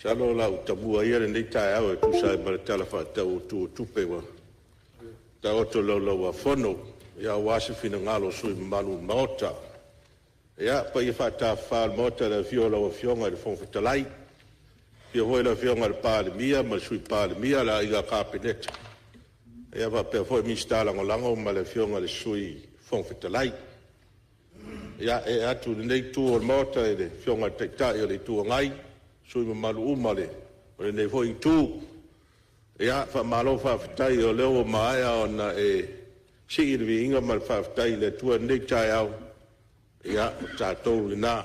Masalo o le a ou tamua ia i lenei taeao e tusa ai ma le Tala Faatatau Autu o Tupe ua taoto i le Laulau-a-Fono aua se finagalo o sui usufono mamalu o le Maota. Ia, paia faatafafa o le Maota i le afio o lau Afioga i le Fofoga Fetalai, afio foi le Afioga i le Palemia ma le Sui Palemia, le Aiga Kapeneta, faapea foi Minisita Lagolago ma le Afioga i le Sui Fofoga Fetalai. Ia, ee atu i lenei Itu o le Maota i le Afioga i le Taitai o le Itu Agai ma sui usufono mamalu uma o lenei foi Itu. Ia, faamalo faafetai o lea ua maea ona e sii le viiga ma le faafetai i le Atua i lenei taeao, ia o tatou lena. O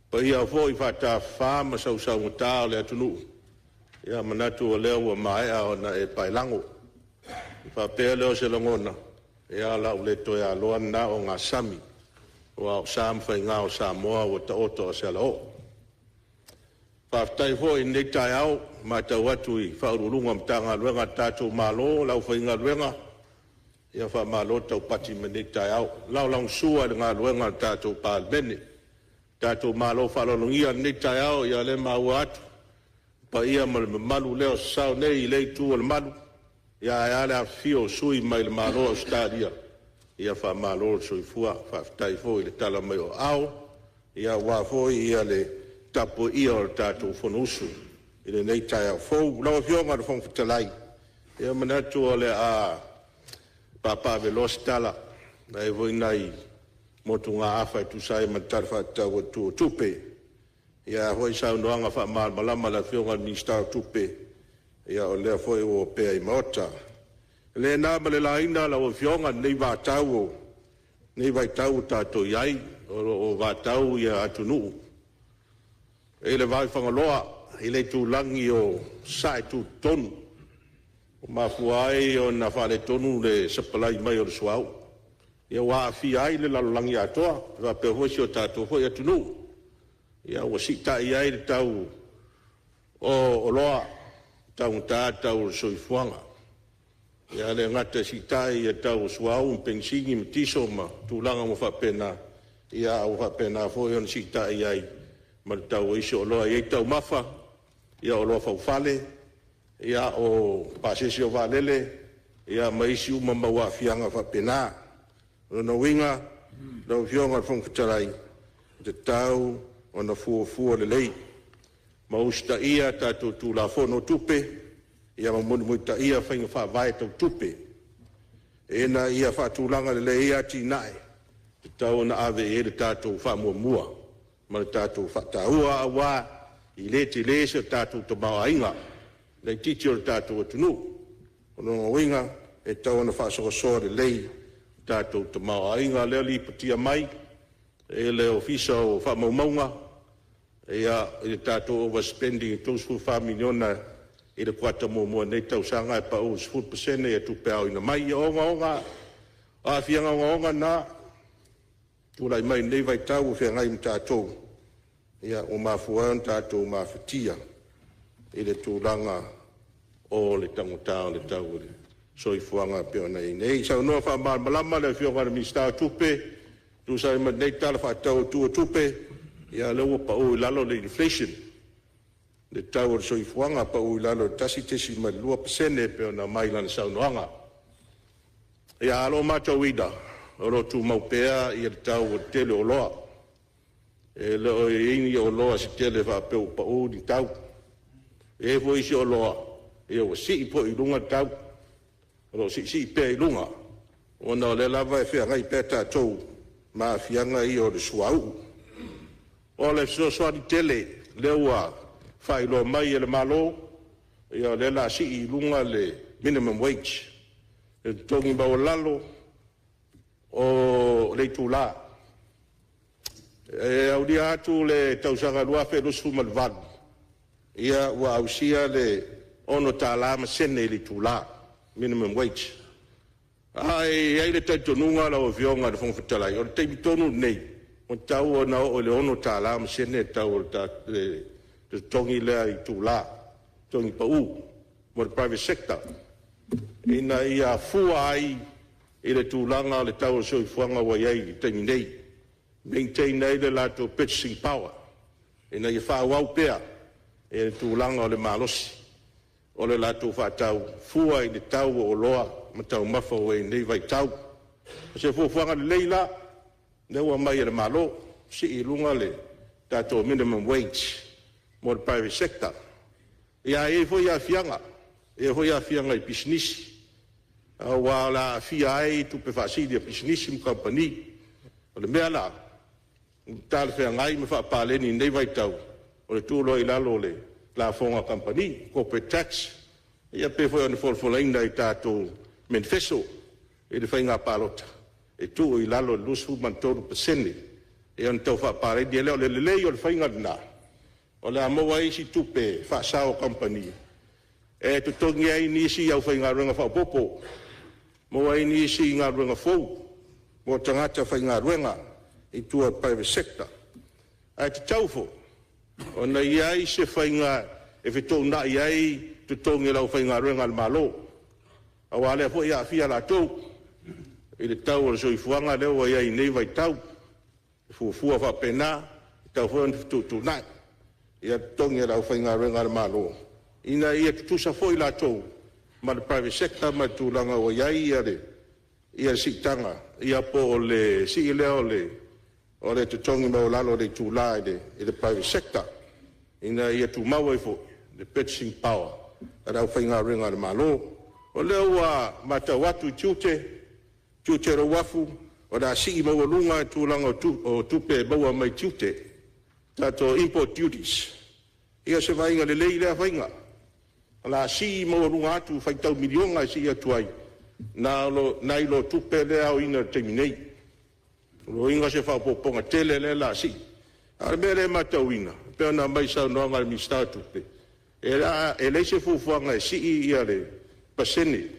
paia foi faatafafa ma sausaugata o le atunuu, ia e manatu o lea ua maea ona e paelago. Ona faapea lea o se lagona, ia o le a ou le toe aloa lena ogasami, aua o sa ma faiga o Samoa ua taoto a se alaoo. Faafetai foi i lenei taeao ua matau atu i Ofisa Sili o Pulega o Matagaluega a le tatou Malo, le aufaigaluega, ia faamalo le taupati mai i lenei taeao, e lagolagosua i le galuega a le tatou Palemene. Le tatou malo faaaloalogia i lenei taeao, ia o lea e maua atu le paia ma le mamalu lea o sasao nei i lea itu o le malu, ae a le afifio o sui mai le Malo o Ausetalia, ia faamalo le soifua, faafetai foi le tala mai o aao aua foi le tapuaia o le tatou Fonousu i lenei taeao fou. Lau Afioga i le Fofoga Fetalai, e manatu o le a papaaveloa se tala, e i ai foi nai motugaafa e tusa ai ma le Tala Faatatau Autu o Tupe. Ia a foi saunoaga faamalamalama a le Afioga i le Minisita o Tupe, o lea foi ua opea i maota. E le na ma le laina lau Afioga lenei vaitau ua tatou i ai, o lo o vatau atunuu i le vaifagaloa i le itulagi o sae tutotonu, ua mafua ai ona faaletonu le sapalai mai o le suauu, ua aafia ai le lalolagi atoa faapea foi si o tatou foi atunuu. Ua siitai ai le tau o oloa, taugata le tau o le soifuaga. E le gata ina siitai le tau o suauu, penisini, kiso ma tulaga uma faapena, a ua faapena foi ona siitai ai ma le tau o isi oloa e i ai taumafa, o oloa faufale, o pasese o vaalele, ma isi uma mau aafiaga faapena. O lona uiga lau Afioga i le Fofoga Fetalai, e tatau ona fuafua lelei ma usitaia a tatou Tulafono o Tupe ma mulimulitaia faiga faavae tau tupe ina ia faatulaga lelei ai atinae e tatau ona ave i ai le tatou faamuamua ma le tatou faataua, aua e le tele se tatou tamaoaiga laitiiti o le tatou atunuu. O lona uiga e tatau ona faasoasoa lelei le tatou tamaoaiga. O lea e lipotia mai e le Ofisa o Faamaumauga i le tatou over spending e $34 miliona i le kuata muamua o lenei tausaga ae pau i le 10% tupe aoina mai. Ia, o aafiaga ogaoga na ua tulai mai i lenei vaitau ua feagai ma tatou, ua mafua ai ona tatou mafatia i le tulaga o le taugata o le tau o le soifuaga e pei ona i ai nei. Saunoa faamalamalama le Afioga i le Minisita o Tupe e tusa ai ma lenei Tala Faatatau Autu o Tupe, ia o lea ua pau i lalo le inflation, le tau o le soifuaga, pau i lalo i le 1.2% e pei ona aumai i lana saunoaga. Ae o lo o matauina, o lo o tumau pea le tau o le tele o oloa. E le o i ai ni oloa se tele faapea ua pau ni tau. E i ai foi isi oloa ua sii foi i luga le tau, o lo o siisii pea i luga, ona o lea lava e feagai pea tatou ma aafiaga ia o le suauu. O le fesoasoani tele lea ua faailoa mai e le Malo, o lea o le a sii i luga le minimum wage, le totogi maualalo o le itula. E aulia atu le tausaga 2028, ua ausia le $6 ma sene i le itula, minimum wage. Ae i ai le talitonuga lau Afioga i le Fofoga Fetalai, o le taimi tonu lenei, ua tatau ona oo i le $6 ma sene le tau o le totogi lea i le itula, totogi pau mo le private sector, ina ia fua ai i le tulaga o le tau o le soifuaga ua i ai i le taimi nei, maintain ai le latou purchasing power ina ia faaauau pea. le tulaga o le malosi o le latou faatau fua i le tau o oloa ma taumafa ua i ai i lenei vaitau. O se fuafuaga lelei la lea ua aumai e le Malo, sii i luga le tatou minimum wage mo le private sector. Ae i ai foi aafiaga, e i ai foi aafiaga i pisinisi, aua o le a aafia ai tupe faasili a pisinisi ma kamupani. O le mea la ua talafeagai ma faapaleni i lenei vaitau, o le tuu loa i lalo o le lafoga a kamupani, corporate tax, ia pei foi ona folafolaina i tatou menifeso i le faiga palota, e tuu i lalo i le 23% ona tau faapaleni ai lea. O le lelei o le faiga lena, o le a maua ai isi tupe faasao a kamupani e totogi ai nisi aufaigaluega faaopoopo, maua ai nisi galuega fou mo tagata faigaluega i tua i le private sector. Ae tatau foi ona i ai se faiga e fetuunai ai totogi o le aufaigaluega a le Malo, aua o lea foi e aafia latou i le tau o le soifuaga lea ua i ai i lenei vaitau. E fuafua faapena, e tatau foi ona fetuutuunai totogi o le aufaigaluega a le Malo ina ia tutusa foi latou ma le private sector ma le tulaga ua i ai le siitaga po o le sii lea o le totogi maualalo o le itula i le private sector, ina ia tumau ai foi le purchasing power a le aufaigaluega a le Malo. O lea ua matau atu i tiute, tiute o le uafu, o le a sii maualuga le tulaga o tupe e maua mai tiute, tatou import duties. Ia o se vaaiga lelei lea faiga, o le a sii maualuga atu, faitau miliona e sii atu ai nai lo tupe lea e aoina i le taimi nei. O lona uiga o se faaopoopoga tele lea o le a sii. A o le mea lea e matauina e pei ona aumai i le saunoaga a le Minisita o Tupe, e leai se fuafuaga e sii le pasene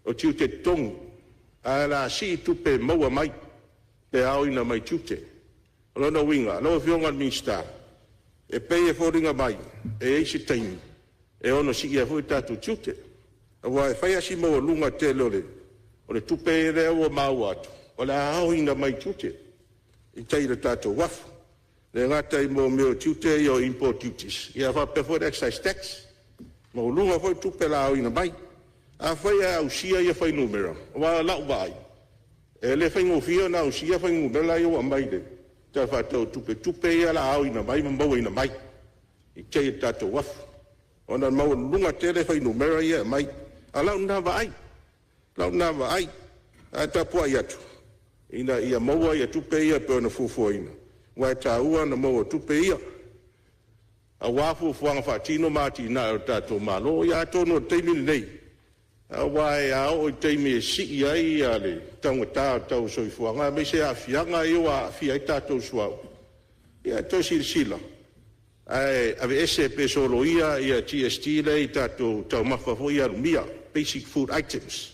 o tiute totogi, ae o le a sii tupe e maua mai pe aoina mai tiute. O lona uiga lau Afioga i le Minisita, e pei e foliga mai e i ai se taimi e ono sii ai foi tatou tiute, aua e fai lava si maualuga tele o le tupe lea ua maua atu o le a aoina mai tiute i tai i le tatou uafu. E le gata i mea o tiute ia o import duties, ae faapea foi le excise tax, e maualuga foi tupe o le a aoina mai. Afai ae ausia ia fuainumera, aua o lau vaai, e le faigofie ona ausia fuainumera ia ua aumai i le Tala Faatatau o le Tupe i tupe ia o le a aoina mai ma mauaina mai i tai i le tatou uafu, ona e maualuluga tele fuainumera ia e aumai. A o lau lena vaai, o lau lena vaai, ae tapuai atu ina ia maua tupe ia pei ona fuafuaina, aua e taua le maua o tupe ia aua fuafuaga faatino ma atinae a le tatou Malo. Ia atonu o le taimi lenei, aua a oo i le taimi e sii ai le taugata o le tau o le soifuaga aemaise aafiaga ia ua aafia ai tatou i le suauu, ia e toe silasila ae aveese pe soloia le GST lea e i tatou taumafa foi ia alumia, basic food items.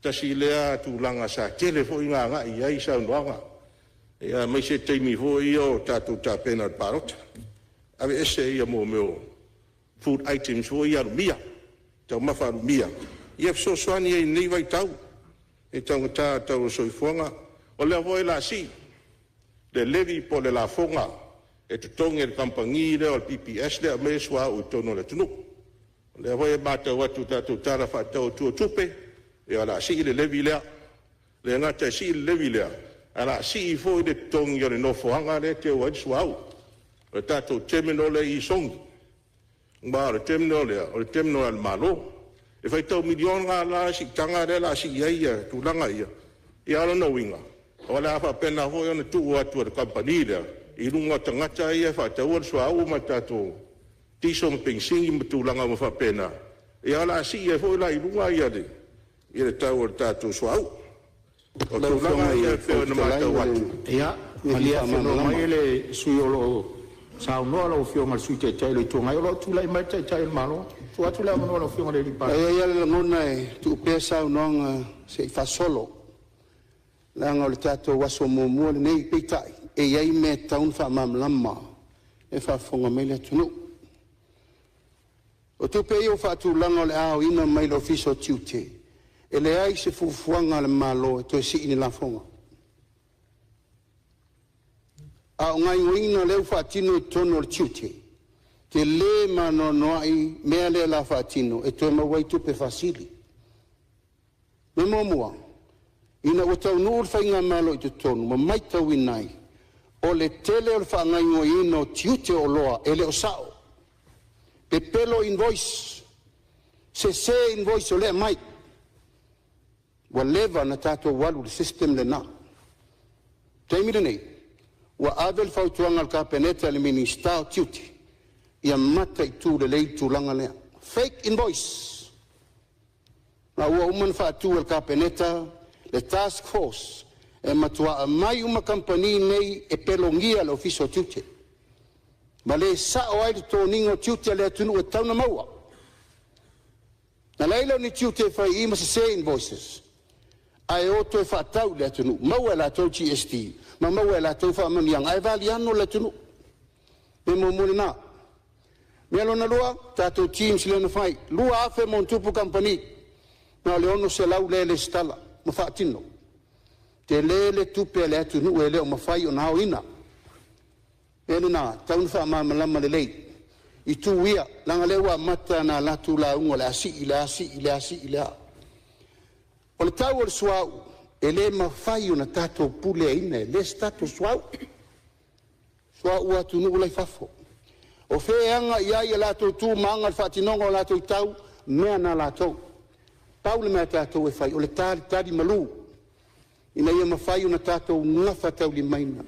Tasi lea tulaga sa tele foi ina agai i ai saunoaga, aemaise taimi foi ia o tatou tapena i le palota, aveese mea o food items foi ia alumia, taumafa alumia, ia fesoasoani ai i lenei vaitau i le taugata o le tau o le soifuaga. O lea foi o le a sii le levy po o le lafoga e totogi e le kamupani lea o le PPS lea e aumaia le suauu i totonu o le atunuu. O lea foi e matau atu i le tatou Tala Faatatau Autu o Tupe, ia o le a sii le levy lea. E le gata e sii le levy lea, ae o le a sii foi le totogi o le nofoaga lea e teu ai le suauu, o le tatou terminal lea i Sogi. Aua o le terminal lea, o le terminal a le Malo. E faitau miliona la le siitaga lea o le a sii ai tulaga ia, a o lona uiga, o le a faapena foi ona tuu atu e le kamupani lea i luga o tagata ia e faataua le suauu ma le tatou kiso ma penisini ma tulaga uma faapena, ia o le a sii ai foi la i luga le tau o le tatou suauu. O Lau tulaga Afioga i ia le e pei Fofoga ona Fetalai matau mo atu. le Ia, fia malie afenoa faamalamalama. mai le sui usufono o lo o saunoa lau Afioga i le Sui Taitai o le Itu Agai, o lo o tulai mai le Taitai o le Malo. E tuu atu le avanoa i lau Afioga i le E Palemia. i ai lava le lagona e tuu pea saunoaga se i faasolo, leaga o le tatou aso muamua lenei. Peitai, e i ai mea e tatau ona faamalamalama lea e faafofoga mai le atunuu. O tupe ia ua faatulaga o le a aoina mai le Ofisa o Tiute, e leai se fuafuaga a le Malo e toe sii ni lafoga. A o gaoioiga lea ua faatino i totonu o le tiute, Tele ma anoanoai mea lea o le a faatino e toe maua ai tupe faasili. Mea muamua, ina ua taunuu le Faigamalo i totonu ma matauina ai o le tele o le faagaoioiga o tiute o oloa e le o sao, pepelo invoice, sese invoice o lea e aumai. Ua leva ona tatou alu i le system lena. Taimi lenei, ua ave le fautuaga a le Kapeneta i le Minisita o Tiute, ia mataitu lelei le tulaga lea, fake invoice. Ma ua uma ona faatu e le Kapeneta le task force e matua aumai uma kamupani nei e pelogia e le Ofisa o Tiute, ma le sao ai le totogiina o tiute a le atunuu e tatau ona maua. Na leai la ni tiute e fai i i ma sese invoices ae o toe faatau i le atunuu, maua e latou GST ma maua e latou faamanuiaga ae valiano le atunuu. Mea muamua lena. Mea lona lua, tatou TIMS lea na fai, 2,000+ kamupani, na o le 600 lea e resitala ma faatino. Tele le tupe a le atunuu e le o mafai ona aoina. O le mea lena e tatau ona faamalamalama lelei itu ia, leaga o lea ua amata ona alu atu lauga o le a sii le a sii le a sii le a. O le tau o le suauu e le mafai ona tatou puleaina e leai se tatou suauu, suauu a atunuu la e i fafo. O fea e aga i ai a latou tu ma aga i le faatinoga o latou tau, mea na a latou. Pau le mea a tatou e fai o le talitalimalu ina ia mafai ona tatou gafataulimaina.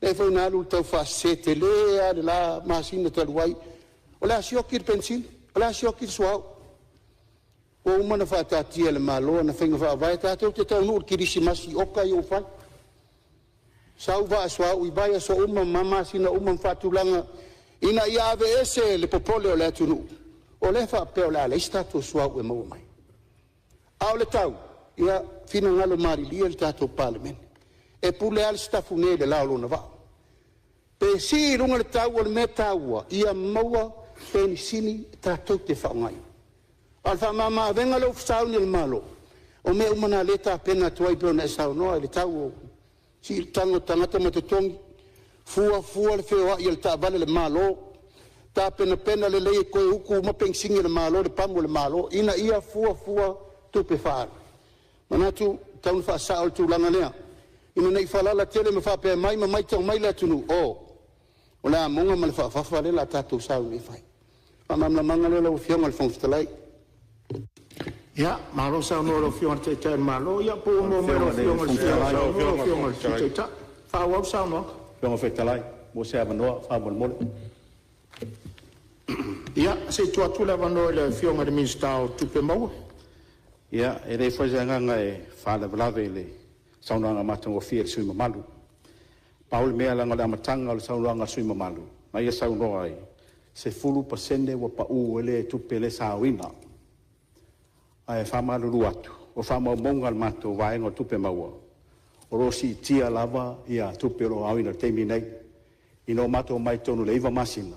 Lea foi na alu le taufaasese tele lava i le la masina talu ai, o le a sioki le penisini, o le a sioki le suauu. Ua uma ona faataatia e le Malo ana faiga faavae tatou te taunuu i le kerisimasi i oka ia ua fai, sau vaa suauu i vaiaso uma ma masina uma ma faatulaga ina ia aveese le popole o le atunuu o lea e faapea o le a leai se tatou suauu e maua mai. A o le tau, ia finagalo malilie le tatou Palemene, e pule lava le Sitafune i le la o lona vaa. Pe sii i luga le tau, o le mea taua ia maua penisini tatou te faaaogaina. A o le faamama avega lea ua sauni e le Malo, o mea uma na o lea e tapena atu ai pei ona e saunoa i le tau o siitaga o tagata ma totogi, fuafua le feoai o le taavale a le Malo, tapenapena lelei e toe utu uma penisini a le Malo i le pamu a le Malo ina ia fuafua tupe faaalu. Manatu e tatau ona faasao le tulaga lea ina ne i faalala tele ma faapea mai ma maitau mai le atunuu, o, o le amoga ma le faafafa lea o le a tatou sauni e fai. O le faamalamalamaga lea lau Afioga i le Fofoga Fetalai. Ia, malo saunoa i lau Afioga i le Taitai o le Malo, ia po ua maua mai e lau Afioga i le sui usufono lau Afioga i le Sui Taitai. Faaauau le saunoaga. Fofoga Fetalai, maua se avanoa faamolemole. Ia, se i tuu atu le avanoa i le Afioga i le Minisita o Tupe Maua. Ia, e leai foi se agaga e faalavelave i le saunoaga matagofie a le sui usufono mamalu. Pau le mea leaga o le amataga o le saunoaga a le sui usufono mamalu na ia saunoa ai, 10% ua pau ai le tupe lea sa aoina. Ae faamalulu atu, o faamaumauga a le matou Vaega o Tupe Maua, o lo o siitia lava tupe o lo o aoina i le taimi nei. Ina ua matou omai i totonu i le 9 masina,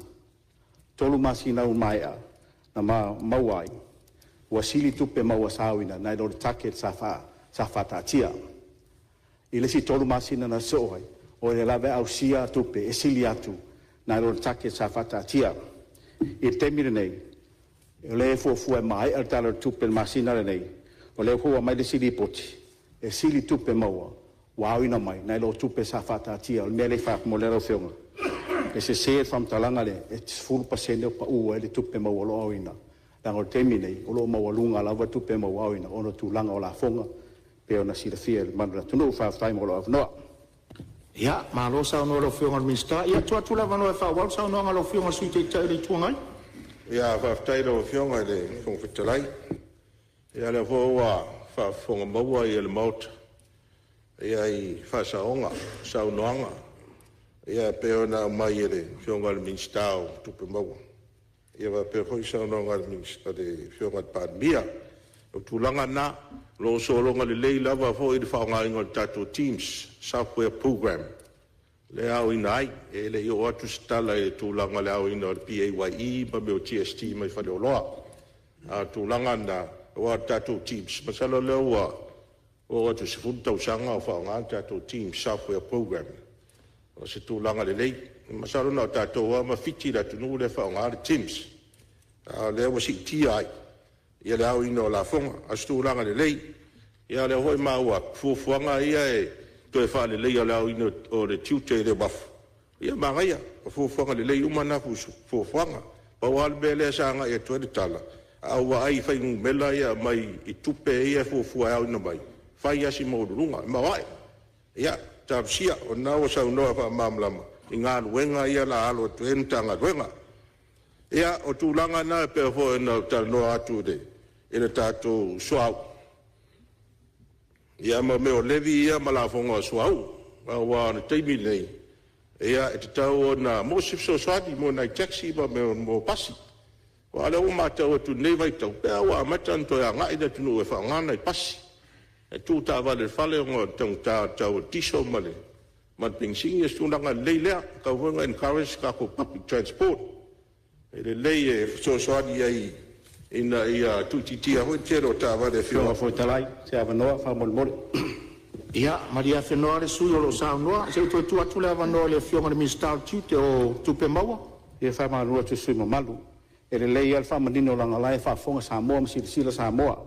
3 masina ua maea na maua ai ua sili tupe maua sa aoina nai lo le target sa faataatia. I le isi 3 masina na sosoo ai, o lea lava e ausia tupe e sili atu nai lo le target sa faataatia. I le taimi lenei, o lea e fuafua e maea le Tala o le Tupe i le masina lenei, o lea foi ua aumai le isi lipoti e sili tupe maua ua aoina mai nai lo tupe sa faataatia. O le mea lea e fai atu mo lau Afioga, e sese le faamatalaga lea e 10% ua pau ai le tupe maua o lo o aoina, leaga o le taimi lenei o lo o maualuga lava tupe maua aoina ona o tulaga o lafoga pei ona silafia e le mamalu o le atunuu. Faafetai mo lou avanoa. Ia, malo saunoa i lau Afioga i le Minisita. Ia, tuu atu le avanoa e faaauau le saunoaga a lau Afioga i le Sui Taitai o le Itu Agai. Ia, faafetai i lau Afioga i le Fofoga Fetalai. Ia o lea foi ua faafofoga maua le Maota i faasaoga o saunoaga e pei ona aumai e le Afioga i le Minisita o Tupe Maua faapea foi le saunoaga a le Afioga i le Palemia. O tulaga na, o lo o sologa lelei lava foi le faaaogaina o le tatou TIMS software program lea e aoina ai. E le i oo atu se tala i le tulaga o le aoina o le PAYE ma mea o GST mai faleoloa. A o le tulaga lena, aua o le tatou TIMS, masalo o lea ua oo atu i le 10 tausaga o faaaoga le tatou TIMS software program. O se tulaga lelei. Masalo na o tatou lava ma Fiti le atunuu lea e faaaoga le TIMS, a o lea ua siitia ai le aoina o lafoga. A o se tulaga lelei. Ia o lea foi ua maua atu i fuafuaga ia e toe faaleleia o le aoina o le tiute i le uafu, ia manaia, o fuafuaga lelei uma na fuafuaga. Pau lava le mea lea sa agai atu ai le tala, a ou vaai i fuainumera ia e aumai i tupe ia e fuafua e aoina mai, e fai lava si maualuluga, e maoae. Ia, talosia o lena ua saunoa faamalamalama i galuega ia o le a alo atu i ai le Matagaluega. Ia, o tulaga na e pei foi ona ou talanoa atu i le tatou suauu, ia ma mea o levy ia ma lafoga o suauu. Aua o le taimi lenei, e tatau ona maua se fesoasoani mo nai taxi ma mea o pasi. Aua o lea ua matau atu i lenei vaitau, pei lava ua amata ona toe agai le atunuu e faaaoga nai pasi, ae tuu taavale i le fale ona o le taugata o le tau o le kiso ma le penisini. O se tulaga lelei lea, e tatau foi ona encourage tatou public transport, e lelei e fesoasoani ai ina ia tuuitiitia foi le tele o taavale e Lau Afioga i le feoai. Fofoga Fetalai, se avanoa faamolemole. Ia malie afenoa le sui usufono o lo o saunoa, se i toe tuu atu le avanoa i le Afioga i le Minisita o Tiute o Tupe Maua. E faamalulu atu i le sui usufono mamalu, e lelei lava le faamanino leaga o la e faafofoga Samoa ma silasila Samoa.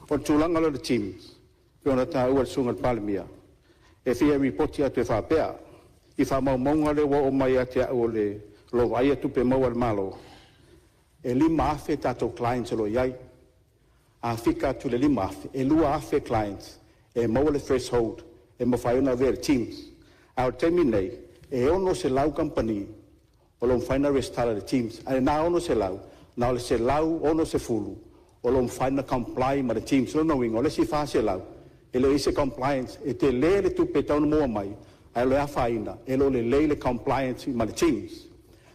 O le tulaga lea o le TIMS pei ona taua e le Susuga i le Palemia, e fia lipoti atu e faapea, i faamaumauga lea ua oo mai ia te au o lo o vaaia tupe maua a le Malo, e 5,000 tatou clients o lo o i ai. A fika atu i le 5,000, e 2,000 clients e maua le threshold e mafai ona avea i le TIMS. A o le taimi lenei, e 600 kamupani o lo o mafai ona resitala i le TIMS, ae na 600, na o le 160 o lo o mafai ona comply ma le TIMS. O lona uiga o le isi 400 e le o i ai se compliance. E tele le tupe e tatau ona maua mai, ae o le afaina e le o lelei le compliance ma le TIMS.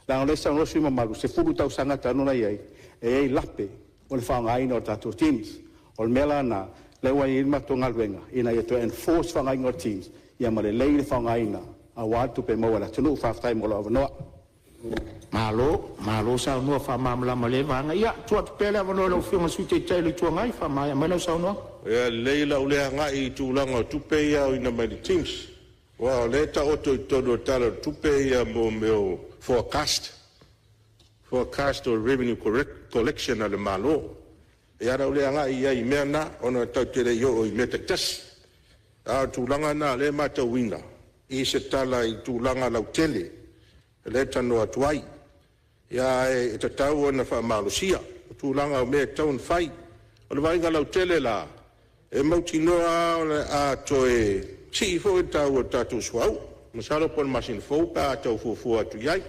Leaga o lea e saunoa le sui usufono mamalu, 10 tausaga talu ona i ai, e i ai lape o le faaaogaina o le tatou TIMS. O le mea la lena lea ua i ai le matou galuega ina ia toe enforce le faaaogaina o le TIMS ia ma lelei le faaaogaina aua le tupe maua a le atunuu. Faafetai mo lou avanoa. Malo, malo saunoa faamalamalama i lea vaega. Ia, tuu atu pea le avanoa i lau Afioga i le Sui Taitai o le Itu Agai e faamaea mai lau saunoaga. Ia lelei o le a ou le agai i tulaga o tupe ia e aoina mai le TIMS, aua o lea e taoto i totonu o le Tala o le Tupe mea o forecast, forecast o revenue collection a le Malo. Ia o le a ou le agai i ai i mea na ona tatou te le i oo i mea taitasi. A o le tulaga lena o lea e matauina i se tala i tulaga lautele lea e talanoa atu ai. Ae tatau ona faamalosia tulaga o mea e tatau ona fai. O le vaaiga lautele la, e mautinoa lava o le a toe sii foi le tau o le tatou suauu, masalo po o le masina fou pe a tau fuafua atu i ai.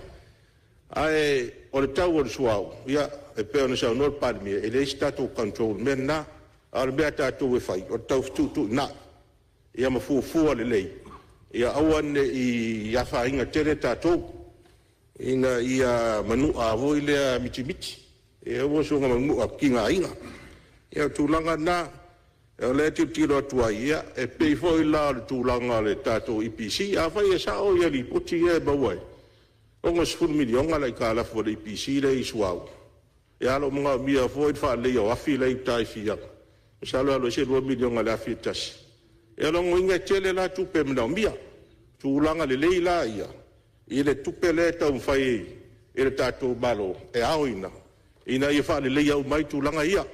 Ae o le tau o le suauu, ia e pei ona saunoa le Palemia, e leai se tatou control i le mea lena. A o le mea a tatou e fai, o le tau fetuutuunai ia ma fuafua lelei ia aua ne i afaina tele tatou, ina ia manua foi lea mitimiti, ia aua soona manua tigaina. Ia o le tulaga lena o lea e tilotilo atu ai, e pei foi la o le tulaga o le tatou EPC. Afai e sao lipoti ia e maua e $60 miliona le aitalafu a le EPC lea e i le suauu, ae o lo o manaomia foi le faaleleia o afi la e i uta i Fiaga, masalo e alu ai se $2 miliona i le afi e tasi. Ia o lona uiga e tele la tupe e manaomia. O tulaga lelei la ia i le tupe lea e taumafai e le tatou Malo e aoina ina ia faaleleia uma ai tulaga ia,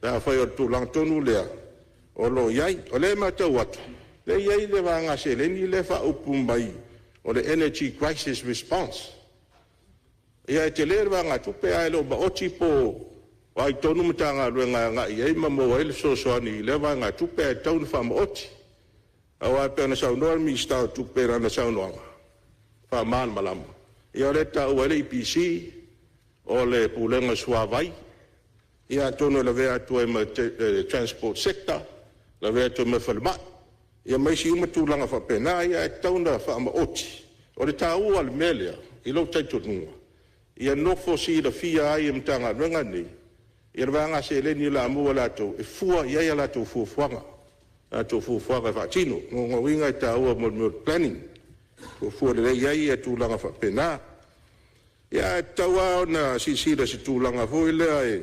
pe afai o le tulaga tonu lea o lo o i ai. O lea e matau atu o lea e i ai le vaega seleni lea e faaupu mai o le Energy Crisis Response. Ia e tele le vaegatupe ae le o maoti po o ai tonu Matagaluega e agai i ai ma maua ai le fesoasoani i lea vaegatupe ae tatau ona faamaoti. Aua e pei ona saunoa le Minisita o Tupe i lana saunoaga faamalamalama, ia o lea e taua ai le EPC, o le Pulega o le Suavai, ia atonu e lavea atu ai ma le Transport Sector, lavea atu ai ma le Falemai, ia ma isi uma tulaga faapena. Ae tatau ona faamaoti. O le taua o le mea lea i lou talitonuga, ia nofo silafia ai e Matagaluega nei le vaega seleni o le a maua e latou e fua i ai a latou fuafuaga e faatino. O lona uiga e taua mo le mea o le planning, e fuafua lelei ai tulaga faapena. Ae tatau lava ona silasila i se tulaga foi lea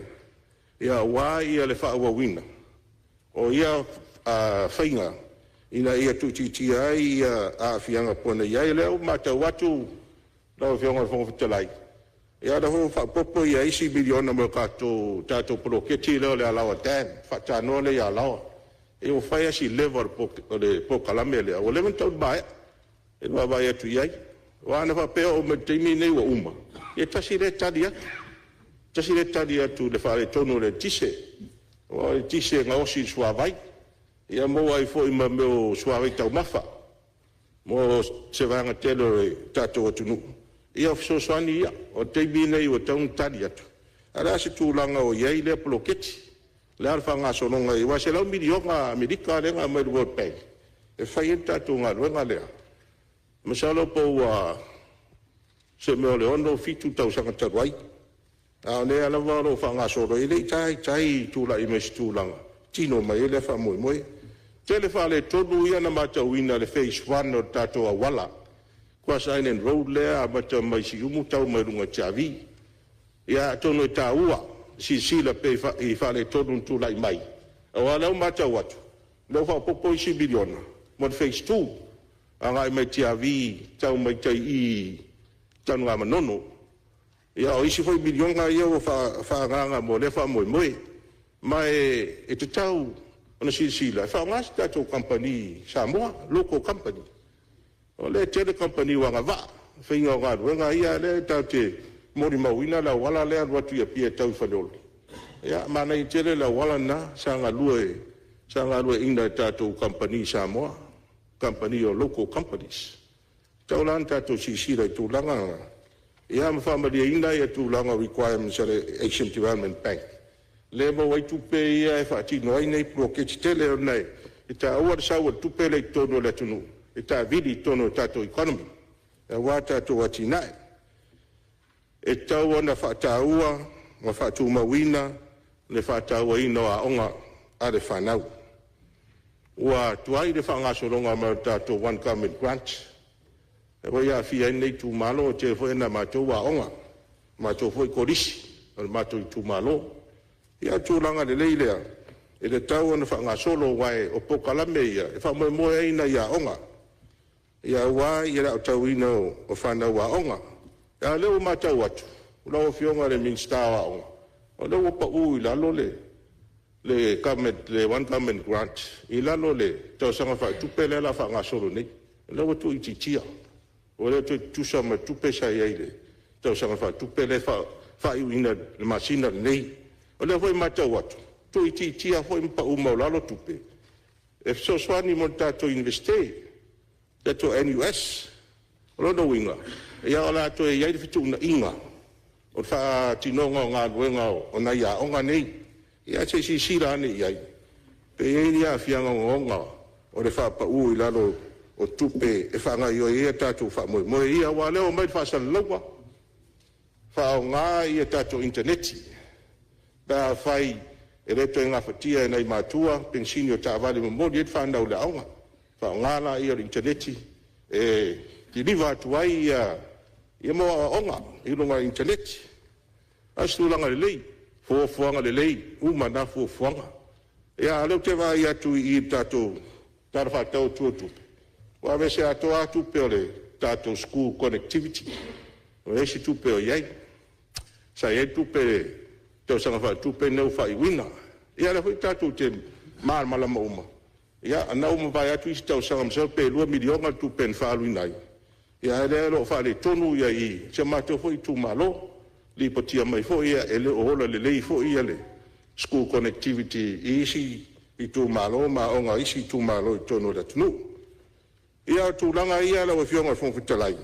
aua le faaauauina o ia faiga ina ia tuuitiitia ai aafiaga pei ona i ai. O lea ua matau atu Lau Afioga i le Fofoga Fetalai, ia o lea foi ua faaopoopo isi miliona mo le tatou poloketi lea o le Alaoa Dam, le faatanoa lea i Alaoa. Ia ua fai lava si leva o le polokalame lea, ua leva ona tatau ona maea i le vaavaai atu i ai. Aua ana faapea e oo mai i le taimi lenei ua uma, ia e tasi lea tali atu, tasi lea tali atu i le faaletonu o le eletise. Aua o le eletise e gaosi i le suavai, ia maua ai foi ma mea o suavai taumafa mo se vaega tele o le tatou atunuu. Ia o fesoasoani ia. O le taimi lenei ua tatau ona tali atu, ae o le a se tulaga o i ai lea poloketi? O le a le faagasologa aua e $100 miliona Amerika lea na aumai e le World Bank e fai ai le tatou galuega lea. Masalo po ua se mea o le 6, 7 tausaga talu ai, a o lea lava o lo o faagasolo, e le i taitai tulai mai i se tulaga tino mai ai lea faamoemoe. E tele faaletonu ia na matauina i le Phase 1 o le tatou auala, Cross Island Road lea e amata mai Siumu tau mai luga i Tiavi. Ia atonu e taua le silasila pea i faaletonu na tulai mai, aua o lea ua matau atu, o lea ua faaopoopo isi miliona mo le Phase 2 agai mai Tiavi tau mai tai i i Tanugamanono. Ia o isi foi miliona ia ua faaagaaga mo lea faamoemoe. Ma e tatau ona silasila e faaaoga se tatou kamupani Samoa, local company. O lea e tele kamupani ua agavaa i le faiga o galuega ia, lea tatou te molimauina le auala lea e alu atu i Apia e tau i Faleolo, ia manaia tele le auala lena sa galueaiina e tatou kamupani Samoa, kamupani o local companies. E tatau la ona tatou silasila i tulaga na, ia ma faamalieina tulaga o requirements a le Asian Development Bank lea e maua ai tupe ia e faatino ai nei poloketi tetele, ona e taua le sau o le tupe lea i totonu o le atunuu e taavili i totonu o le tatou economy aua tatou atinae. E tatau ona faataua ma faatumauina le faatauaina o aoga a le fanau. Ua tuai le faagasologa mai o le tatou One Government Grant, lea foi e aafia ai lenei itumalo, e tele foi nai a matou aoga, o le matou foi Kolisi o le matou itumalo. Ia o le tulaga lelei lea e tatau ona faagasolo aua o polokalame ia e faamoemoe i ai nai aoga aua le aotauina o fanau aoga. A o lea ua matau atu lau Afioga i le Minisita o Aoga, o lea ua pau i lalo le One Government Grant i lalo o le tausaga faaletupe lea o le a faagasolo nei, o lea ua tuuitiitia, ua le toe tutusa ma le tupe sa i ai i le tausaga faaletupe lea e faaiuina i le masina lenei. O lea foi e matau atu, ua tuuitiitia foi ma pau maualalo tupe e fesoasoani mo le tatou Iunivesite, le tatou NUS. O lona uiga, o le a toe i ai le fetuunaiga o le faatinoga o galuega o nai aoga nei. Ia se i silasila ane i ai pe i ai ni aafiaga ogaoga o le faapau i lalo o tupe e faagaoioi ai a tatou faamoemoe ia, aua o lea ua aumai le faasalalauga, faaaoga tatou initaneti pe afai e le toe gafatia e nai matua penisini o taavale e momoli ai le fanau i le aoga, faaaoga laia o le initaneti e kiliva atu ai aoaoga i luga o le initaneti. A o se tulaga lelei, fuafuaga lelei uma na fuafuaga. A o lea ou te vaai atu i le tatou Tala Faatatau Autu o le Tupe, ua aveese atoa lava tupe o le tatou school connectivity, ua leai se tupe o i ai. Sa i ai tupe i le tausaga faaletupe lenei ua faaiuina. Ia o lea foi tatou te malamalama uma, ia o lena ua mavae atu isi tausaga masalo pe $2 miliona le tupe na faaaluina ai, a o lea o lo o faaletonu i si o matou foi itumalo. Lipotia mai foi e le o ola lelei foi le school connectivity i isi itumalo ma aoga a isi itumalo i totonu o le atunuu. Ia o tulaga ia lau Afioga i le Fofoga Fetalai,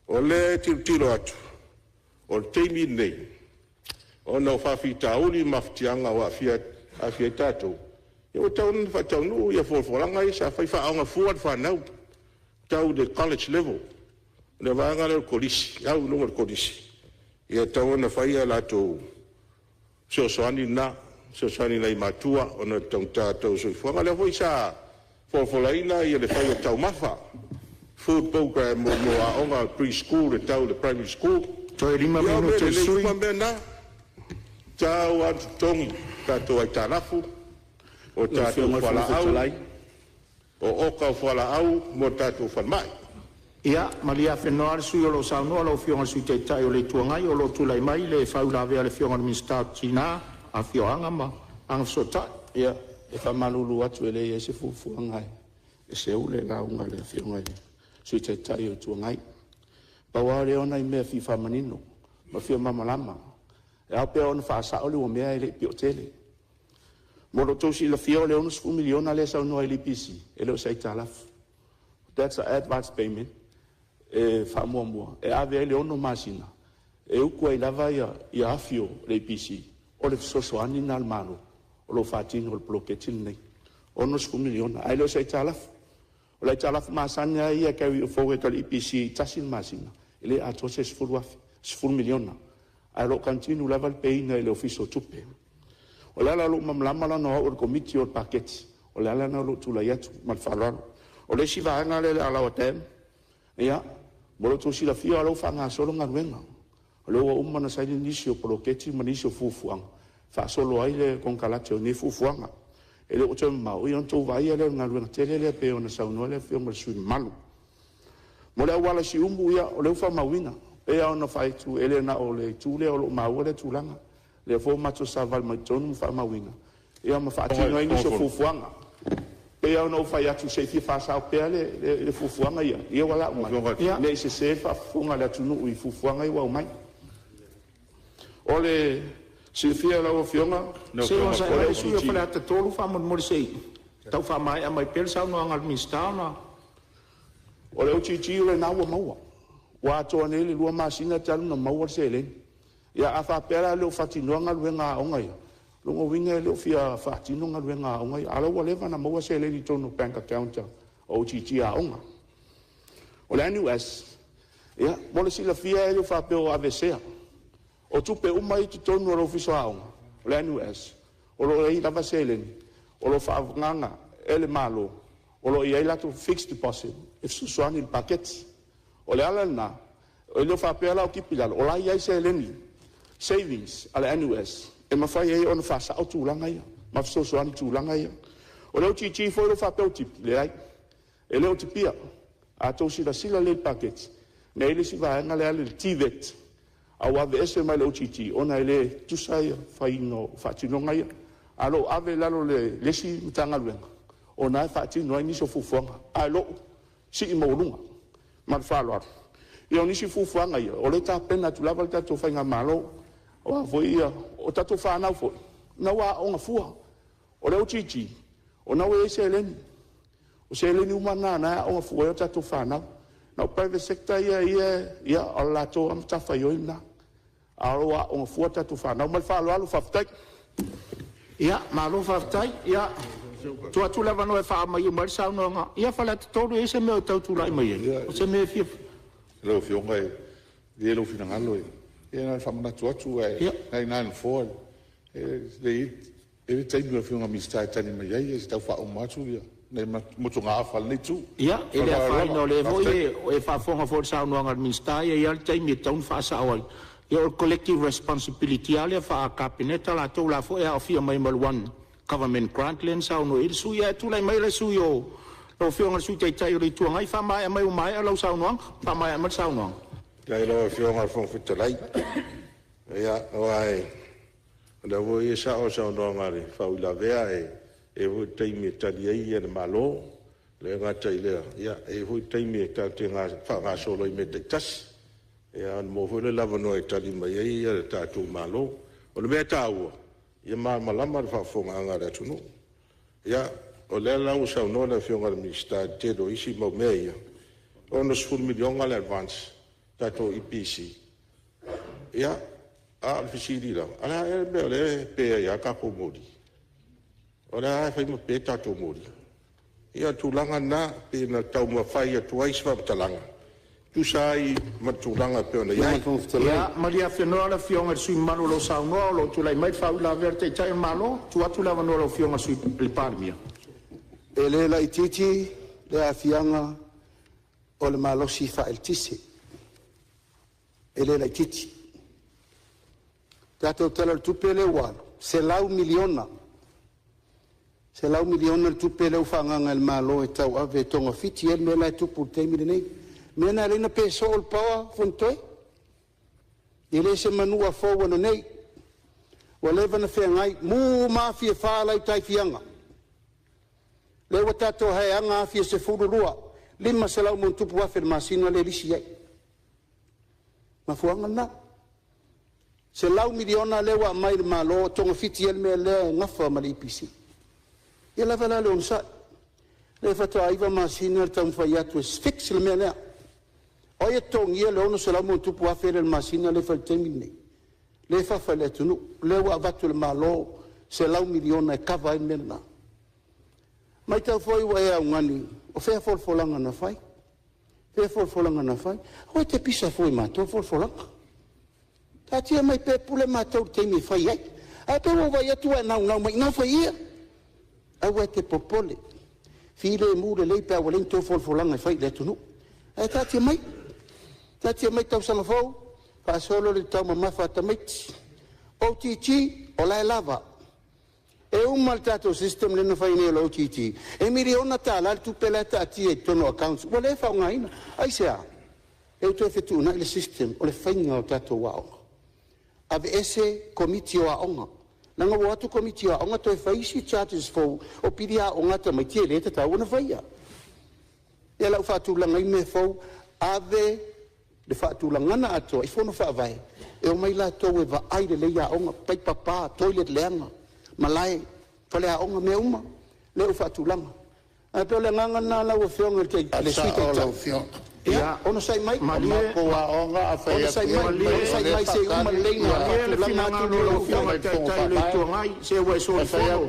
o lea e tilotilo atu, o le taimi lenei, ona o faafitauli ma mafatiaga ua aafia ai tatou, ia ua tatau ona faataunuu fuafuaga ia sa fai, faaaoga fua le fanau tau i le college level, le vaega lea o le Kolisi, le au i luga i le Kolisi, ia e tatau ona fai a latou fesoasoani na, fesoasoani i nai matua ona o le taugata o le tau o le soifuaga. O lea foi sa folafolaina le fai o taumafa, food program mo aoga pre-school e tau i le primary school. Toe 5 Ia o mea minute o le lelei sui uma usufono. mea na, e tatau lava ona totogi tatou aitalafu, o Lau tatou Afioga i le Fofoga fualaau, Fetalai… o oka o fualaau mo tatou falemai. Ia malie afenoa le sui usufono o lo o saunoa, lau Afioga i le Sui Taitai o le Itu Agai, o lo o tulai mai le faauilavea a le Afioga i le Minisita o Tina ma Afioga ma Agafesootai. Ia, e faamalulu atu e leai se fuafuaga e seu le lauga a le Afioga i le Sui Taitai o le Itu Agai. Pau lava lea o nai mea e fia faamanino ma fia malamalama. E ao pea ona faasao le mea e le i pio tele. Mo lo outou silafia o le $60 miliona lea e saunoa ai i le EPC, e le o se aitalafu. That's a advance payment e faamuamua e ave ai le 6 masina e utu ai lava afi o le EPC. O le fesoasoani lena a le Malo o lo o faatino i le poloketi lenei, $60 miliona, ae le o se aitalafu. O le aitalafu masani lava ia e carry forward a le EPC e tasi le masina e le atoa se $10 miliona, ae o lo o continue lava le pay ina e le Ofisa o Tupe. O le ala o lou malamalama leaga o au o le Komiti o le Paketi, o le ala lena o lou tulai atu ma le faaaloalo. O le isi vaega lea o le Alaoa Dam, ia, mo lo outou silafia o la ua faagasolo galuega, o lea ua uma ona saini nisi o poloketi ma nisi o fuafuaga e faasolo ai le konekarate o nei fuafuaga. E le o toe mamao ona outou vaaia lea o le galuega tele lea pei ona saunoa le Afioga i le sui usufono mamalu. Mo le auala i Siumu, ia o lea ua faamauina. E pei lava ona fai atu e le na o le itu lea o lo o maua lea tulaga, o lea foi ua matou savavali mai totonu ma faamauina ia ma faatino ai nisi o fuafuaga. E pei lava ona ou fai atu se i fia faasao pea le fuafuaga ia ua lau mai ne i sese le faafofoga a le atunuu i fuafuaga ia ua aumai. O le silafia e lau Afioga Se i onosai o le mai le sui usufono o OGG Faleata 3 faamolemole se i tau faamaea mai pea le saunoaga a le Minisita ona… O le OGG o lena ua maua, ua atoa nei le 2 masina talu ona maua le seleni. Ia a faapea la e le o faatinoa galuega a aoga ia, o lona uiga e le o fia faatino galuega a aoga ia, a o la ua leva ona maua seleni i totonu o bank account a OGG a aoga. O le NUS, ia mo le silafia e le faapea o aveesea. O tupe uma ia e i totonu o le Ofisa o Aoga, o le NUS, o lo o i ai lava seleni o lo o faaagaaga e le Malo o lo o i ai latou fixed deposit e fesoasoani i le paketi. O le ala lena, e le faapea la o tipi i lalo, o la e i ai seleni, savings a le NUS e mafai ai ona faasao tulaga ia ma fesoasoani i tulaga ia. O le OGG foi lea faapea ua tipi, leai, e le o tipia. A outou silasila lelei i le paketi, na e i ai le isi vaega lea e alu i le TVET a ua aveese mai le OGG ona e le tutusa le faiga o faatinoga ia. Ae o lo o ave i lalo o le isi Matagaluega o lena e faatino ai nisi o fuafuaga, ae o lo o sii maualuga. Ma le faaaloalo. Ia o nisi fuafuaga ia, o lea e tapena atu lava le tatou faigamalo. O a foi ia… O tatou fanau foi, o lena ua aooga fua. O le OGG o lena ua i ai seleni, o seleni uma na o lena e aooga fua ai a tatou fanau. Na o private sector ia, ia o le latou lava matafaioi lena, a o lo o aooga fua tatou fanau. Ma le faaaloalo faafetai. Ia, malo faafetai. Ia, tuu atu le avanoa e faamaea mai le saunoaga. Ia Faleata 3, e i ai se mea o e tau tulai mai ai? O se mea e fia… Lau Afioga e malie lou finagalo, ia na ona faamanatu atu, ae o lena e i ina le Nofoa. E i ai le taimi o le Afioga i le Minisita e tali mai ai, ae se i tau faauma atu nai motugaafa a lenei itu. Ia, e Ma le le faaaloalo afaina lava. o lea foi Faafetai. e faafofoga foi i le saunoaga a le Minisita, e i ai lava le taimi e tatau ona faasao ai. Ia o le collective responsibility lava lea faa-Kapeneta latou o la e foi e aafia mai ma le One Government Grant lea na saunoa i ai le sui usufono. Ae tulai mai le sui usufono o lau Afioga i le Sui Taitai o le Itu Agai, faamaea mai ua maea lau saunoaga. Faamaea mai le saunoaga. Faafetai i lau Afioga i le Fofoga Fetalai. Ia, aua o lea foi e sao le saunoaga a le faauilavea, e i ai foi le taimi e tali ai le Malo. E le gata i lea, e i ai foi taimi tatou te faagasolo ai i mea taitasi, ona maua foi lea o le avanoa e tali mai ai le tatou Malo. O le mea taua, ia malamalama le faafofogaaga a le atunuu. Ia, o lea la ua saunoa le Afioga i le Minisita i le tele o isi mau mea ia, e $60 miliona le advance le tatou EPC, ia, a o le fesili lava, a o le a ea le mea o lea e pe ai lava tatou moli? O lea lava e fai ma pe tatou moli. Ia o le tulaga lena e pei ona taumafai atu ai se faamatalaga e tusa ai ma le tulaga e pei ona i ai. Ia malie afenoa le Afioga i le sui usufono mamalu o lo o saunoa, o lo o tulai mai le faauilavea a le Taitai o le Malo. Tuu atu le avanoa i lau Afioga i le Sui Palemia. E le laitiiti le aafiaga o le malosi faaeletise, e le laitiiti. Tatou Tala o le Tupe lea ua alu, $100 miliona, $100 miliona le tupe lea ua faaagaaga e le Malo e tauave e togafiti ai le mea la e tupu i le taimi lenei. Mea na e ala ai ona pe soo le power Fonotoe. E le se manua fou ananei, ua leva na feagai, mu ma afi e fa lau tai fiaga. Lea ua tatou haeaga afi e 12, 500+ afe i le masina lea e lisi ai. Mafuaaga lena. $100 miliona lea ua aumai i le Malo e togafiti ai le mea lea e nafa ma le EPC. Ia lava la le onosai, lea faatoa 9 masina le taumafai atu e fix le mea lea. O ai e totogia le 600+ afe lea i le masina lea e fai i le taimi lenei? Lea e fafa i le atunuu, lea ua avatu e le Malo $100 miliona e kava ai le mea lena. Matau foi ua e augani, o fea folafolaga na fai? Fea folafolaga na fai? Aua e te pisa fua i matou folafolaga. Taatia mai pea e pule matou i le taimi e fai ai. Ae pei ua ou vaai atu ua e naunau mai i ina fai ia. Aua e te popole, filemu lelei pe a ua leai ni tou folafolaga e fai i le atunuu. Ae taatia mai, taatia mai tausaga fou faasolo le taumamafa a tamaiti. OGG, o la e lava. E uma le tatou system lea na fai nei o le OGG, e $1 miliona le tupe la e taatia i totonu o accounts ua le faaaogaina. Aisea? Lea ua toe fetuunai le system o le faiga o tatou aoga, aveese Komiti o Aoga, leaga ua o atu Komiti o Aoga toe fai isi charges fou o pili aoga a tamaiti e le tatau ona faia. Ia o la ua faatulaga ai mea fou, ave le faatulagana atoa i fono faavae e omai latou e vaai lelei aoga, paipa pa, toilet leaga, malae, faleaoga, mea uma lea ua faatulaga. Ae pei o le agaga lena lau Afioga i le Sui Taitai. Ia onosai mai, onosai mai, onosai mai se i uma lelei ona Malie le faatulaga atu finagalo o lau Afioga i le Taitai o le Itu Agai, se ua e solifono.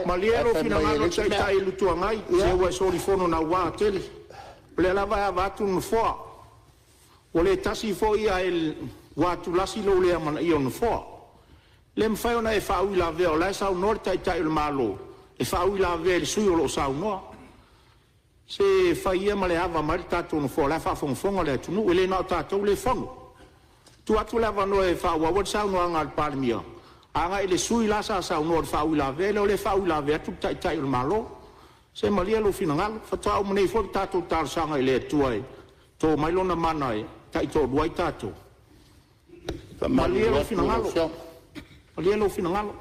Malie lou finagalo i le Taitai o le Itu Agai, se ua e solifono naua tele. O lea lava e ava atu le Nofoa, ua le tasi foi ae ua atulasi lou le amanaia o le Nofoa. E le mafai ona e faauilavea o la e saunoa le Taitai o le Malo e faauilavea i le sui usufono o lo o saunoa. Se fai ia ma le ava mai le tatou Nofoa o la e faafogafoga le atunuu, e le na o tatou lea e fono. Tuu atu le avanoa e faaauau ai le saunoaga a le Palemia agai i le sui usufono la sa saunoa i le faauilavea lea, o lea e faauilavea atu le Taitai o le Malo. Se malie lou finagalo, faatoa uma nei foi le tatou talosaga i le Atua e to mai Lona mana e taitoalua ai tatou. Malie lou finagalo, malie lou finagalo.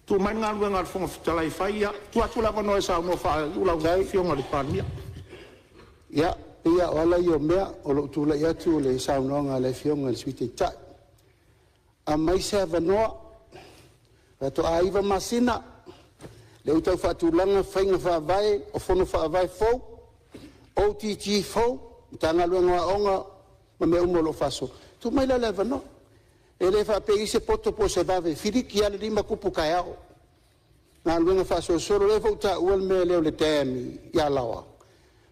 Tuu mai le galuega a le Fofoga Fetalai e fai. Ia, tuu atu le avanoa e saunoa faaiu lau Afioga i le Palemia. Ia, pei lava o ala ia o mea o lou tulai atu o le saunoaga a le Afioga i le Sui Taitai. Aumai se avanoa, faatoa 9 masina lea ua tau faatulaga faiga faavae o fono faavae fou, OGG fou, Matagaluega o Aoga ma mea uma o lo o faasolo. Tuu mai la le avanoa. E le faapea e i ai se poto po o se vave, e filiki lava le 5 kupu taeao. Galuega faasolosolo, lea foi ua taua le mea lea o le dam i Alaoa.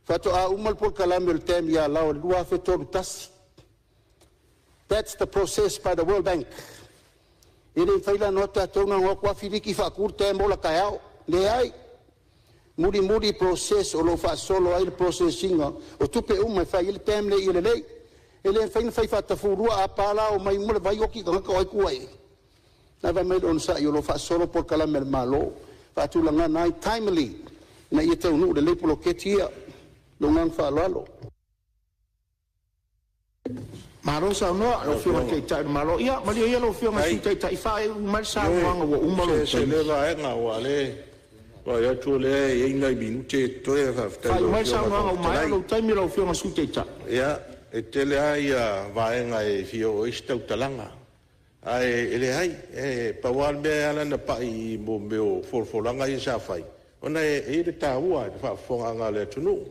Faatoa uma le polokalame o le dam i Alaoa i le 2031. That's the process by the World Bank. E le mafai la ona o atu tatou na ona o atu lava filiki faatu le dam ola taeao. Leai, mulimuli process o lo o faasolo ai le process ina o tupe uma e fai ai le dam lea ia lelei. E le mafai ona fai faatafulua, a pa la omai uma le vai oti tagata o ai tua i ai. Lava mai le onosai o lo o faasolo polokalame a le Malo faatulagana ai timely ina ia taunuu lelei poloketi ia. Lou agaga faaaloalo. Malo saunoa i lau Afioga i le Taitai o le Malo. Ia malie ia lau Afioga i le Sui Taitai e faaiu mai le saunoaga ua uma Ioe, lou se se taimi. lea vaega aua o lea e vaai atu o lea e i ai nai minute e totoe. Faafetai i Faaiu lau mai le Afioga i le saunoaga Fofoga ua maea Fetalai. lou taimi lau Afioga i le Sui Taitai. Ia, e tele lava vaega e fia oo i ai se tautalaga, ae leai, e pau lava le mea e ala ona pai i mea o folafolaga ia sa fai, ona e i ai le taua i le faafofogaaga a le atunuu.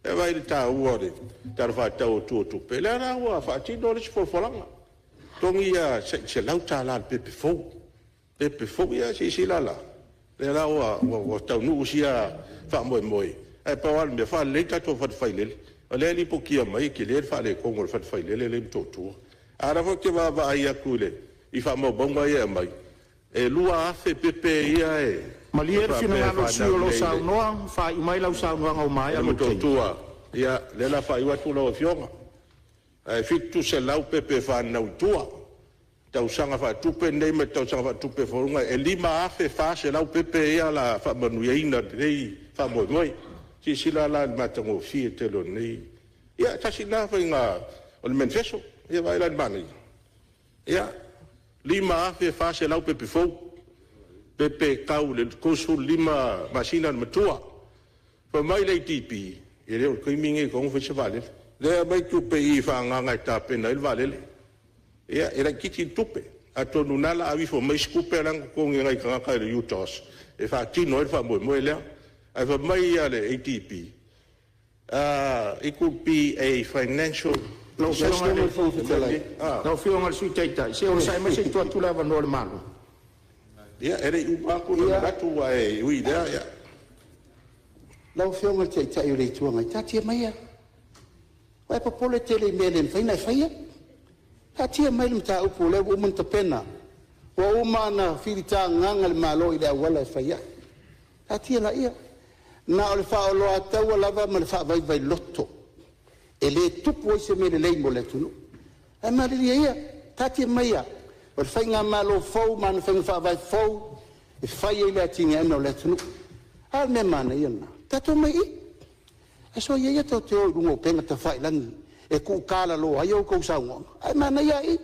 E vaai i le taua o le Tala Faatatau Autu o Tupe, lea la ua faatino le isi folafolaga, totogi $100 i le pepe fou, pepe fou. Ia silasila la, lea la ua taunuu sia faamoemoe, ae pau lava le mea, faalelei tatou fale failele. O lea e lipotia mai e tele le faaletonu o le fale failele lea i Motootua. A o lea foi ou te vaavaai atu i faamaumauga ia e aumai, e 2,000 pepe ia e Malie le faapea e finagalo o le sui faanau usufono o lo o nei saunoa, faaiu mai lau saunoaga ua i maea le lou taimi. Motootua. Ia, lea o le a faaiu atu lau Afioga, ae 700 pepe e fananau i tua. Tausaga faaletupe lenei ma le tausaga faaletupe e 5,400 pepe ia o le a faamanuiaina i lenei faamoemoe. Silasila la i le matagofie tele o lenei Ia, tasi lena faiga o le menifeso. Ia vaai la i le manaia? Ia, 5,400 pepe fou, pepe e tau i le 35 masina le matua. Fai mai le ADB, e le o le taimi lenei e tatau ona fai ai se vaalele. Lea e aumai tupe i i e faaagaaga e tapena ai le vaalele. Ia, e laitiiti le tupe, atonu o lena o le a aveifo mai isi tupe la e na totogi e nai tagata i le UTOS e faatino ai le faamoemoe lea. Ae fai mai le ADB, it could be a financial… Lau Afioga i le Sui Taitai, se i onosai mai se i tuu atu le avanoa i le Malo. Ia, e le i uma atu le manatu, ae ui i lea… Lau Afioga i le Taitai o le Itu Agai, taatia maia, ua e popole tele i mea e le mafai ona e faia. Taatia mai le mataupu o lea ua uma ona tapena, ua uma ona filitagaga le Malo i le auala e fai ai. Taatia laia. Na o le faaoloataua lava ma le faavaivai loto e le tupu ai se mea lelei mo le atunuu. Ae malilie ia, taatia maia, o le Faigamalo fou ma ana faiga faavae fou e fai ai le atinaeina o le atunuu. A le mea manaia lena? Tatou omai i i, ae soia ia tou te o i luga o upega tafailagi e tuutalaloa ai a outou saunoaga, ae manaia lava i i.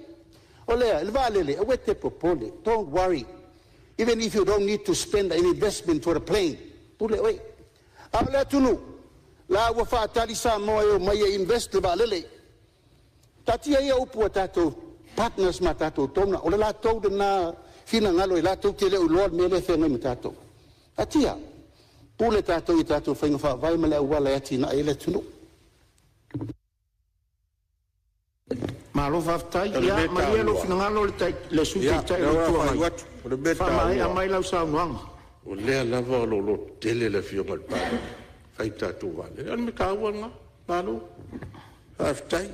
O le a? Le vaalele, aua e te popole, don't worry, even if you don't need to spend any investment for the plane, pule oe. A o le atunuu, la ua faatali Samoa e omai e invest le vaalele. Taatia ia upu a tatou partners ma tatou donor, o le latou lena finagalo latou te le o iloa le mea lea e feagai ma tatou. Taatia, pule tatou i tatou faiga faavae ma le auala e atinae ai le atunuu. Malo faafetai. O le Ia mea malie lou taua, finagalo i le Sui ia, Taitai o o le lea Itu o le a Agai, faaiu atu. O le mea faamaea taua, mai lau saunoaga. o lea lava o lo o lototele le Afioga i le Palemia e fai le tatou vaalele. O le mea taua lena, malo faafetai.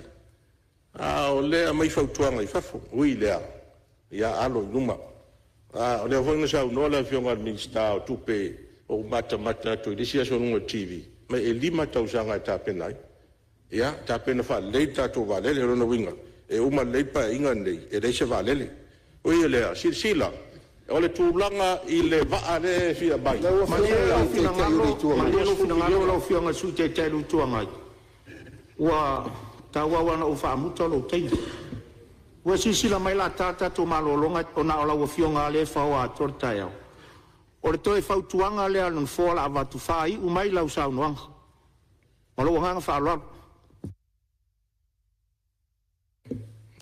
A o lea e aumai fautuaga i fafo, ui i lea, ia alo i luma. O lea foi na saunoa le Afioga i le Minisita o Tupe na ou matamata atu i le isi aso i luga o le TV, fai mai e 5 tausaga e tapena ai. Ia tapena faalelei le tatou vaalele. O lona uiga e uma lelei le Paeaiga lenei e leai se vaalele. Ui i lea, silasila, o le tulaga i le vaa lea e fia aumai, Lau Malie Afioga lou i le Taitai o le finagalo, Itu Agai. malie lou $20 finagalo miliona. lau Afioga i le Sui Taitai o le Itu Agai, ua tauau lava ina ou faamuta lou taimi. Ua e silasila mai o le a ta le tatou malologa, ona o lau Afioga lava lea e faoa atoa le taeao. O le toe fautuaga lea a le Nofoa o le a avatu, faaiu mai lau saunoaga. Ma lou agaga faaaloalo.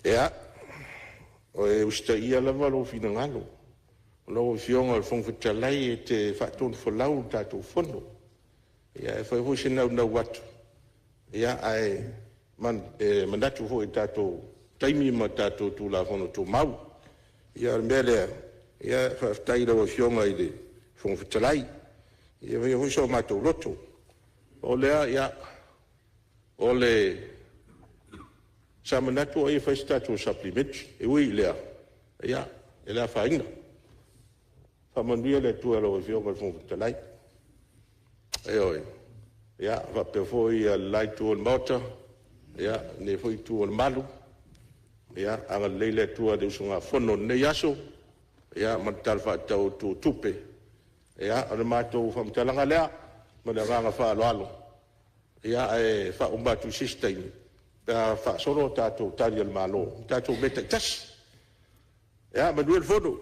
Ia, e usitaia lava lou finagalo. Lau Afioga i le Fofoga Fetalai e te faatonufolau le tatou Fono. E fai foi se naunau atu, ae manatu foi i le tatou taimi ma tatou Tulafono Tumau. Ia o le mea lea, faafetai i lau Afioga i le Fofoga Fetalai, ia faia foi so matou loto. O lea, ia, sa manatu ai e fai se tatou Supplementary, e ui i lea, ia, e le afaina. Faamanuia le Atua i lau Afioga i le Fofoga Fetalai, ioe, faapea foi le la Itu o le Maota, lenei foi Itu o le Malu. Ia agalelei le Atua i le usugafono i lenei aso ma le Tala Faatatau Autu o Tupe. Ia, o le matou faamatalaga lea ma le agaga faaaloalo, ae faauma atu i se isi taimi pe a faasolo a tatou Tali a le Malo i tatou mea taitasi. Ia manuia le fono.